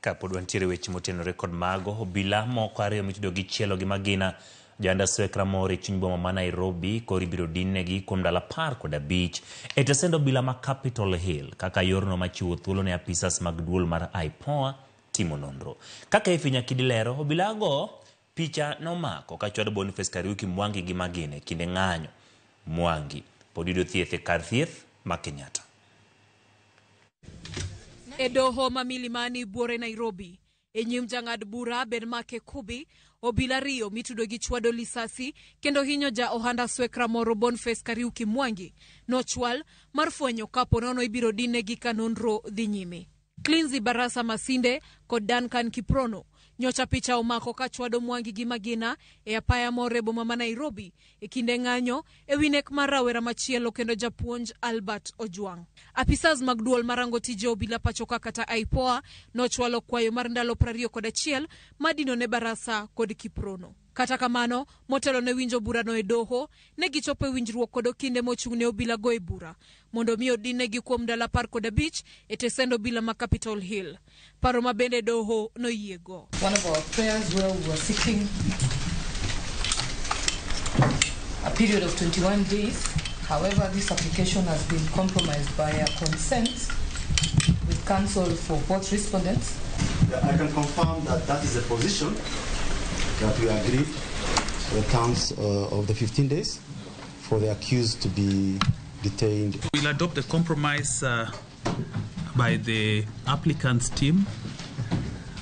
Kapod wantiere weche motenore kod mago, obila moko ariyo mitudo gi chielo gi magina Johanda Swek Ramor e chuny boma ma Nairobi koro ibiro dinnegi kuom ndalo 15 e tesend obila ma Capitol Hill kaka yorno machiwo thuolo ne apisas mag duol mar IPOA timo nonro. Kaka Effie Nyakidi lero, obilago picha nomako ka chwado Boniface Kariuki Mwangi gi magina e kinde ng'anyo. Mwangi pod yudo thieth e kar thieth ma Kenyatta. E doho ma Milimani buore Nairobi, e nyim jang'ad bura Benmake Kubi, obila ariyo mitudo gi chwado lisasi kendo hinyo ja ohanda swekra moro Boniface Kariuki Mwangi nochwal mar fwenyo kapo nono ibiro dinnegi ka nonro dhi nyime. Clinzy Barasa Masinde kod Duncan Kiprono nyocha picha omako ka chwado Mwangi gi magina e apaya moro e boma ma Nairobi e kinde ng'anyo e wi nek mar rawera machielo kendo japuonj Albert Ojwang. Apisas mag duol marango tije obila pachoka kata IPOA nochwalo kwayo mar ndalo 21 madino ne Barasa kod Kiprono. Kata kamano, motelo ne winjo burano e doho, ne gichopo e winjruok kod okinde mochung' ne obila go e bura mondo mi odinnegi kuom ndalo 15 e tesend obila ma Capitol Hill. Paro ma bende doho noyiego. One of our prayers where we were seeking a period of 21 days. However, this application has been compromised by a consent with counsel for both respondents. Yeah, I can confirm that that is the position that we agreed, the terms of the 15 days for the accused to be detained. We'll adopt the compromise by the applicant's team,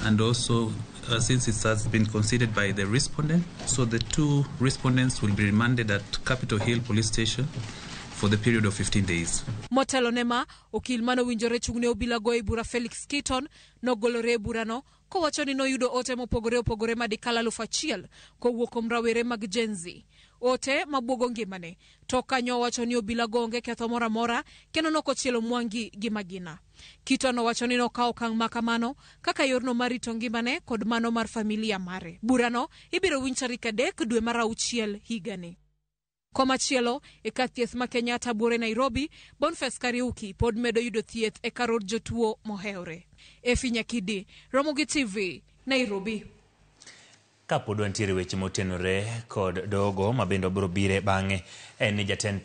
and also since it has been considered by the respondent, so the two respondents will be remanded at Capitol Hill Police Station for the period of 15 days. Motelo ne ma, okil manowinjore chung' ne obila go e bura Felix Keaton nogolore e burano kowacho ni noyudo ote mopogore opogore madikal 1000 kowuok kuom rawere mag Gen Z. Ote mabuogo ngimane. To kanyo owacho ni obila go onge ketho moro amora kendo nokochielo Mwangi gi magina. Keaton owacho ni nokawo okang' ma kamano kaka yorno mar rito ngimane kod mano mar familia mare. Burano ibiro winj tarik 3 dwe mar 6 higani. Komachielo, e kar thieth ma Kenyatta buore Nairobi, Boniface Kariuki pod medo yudo thieth e kar od jotuo mohewre. Effie Nyakidi, Ramogi TV, Nairobi. Kapod wantiere weche motenore kod dogo ma bende wabiro bire bang'e en ni jatend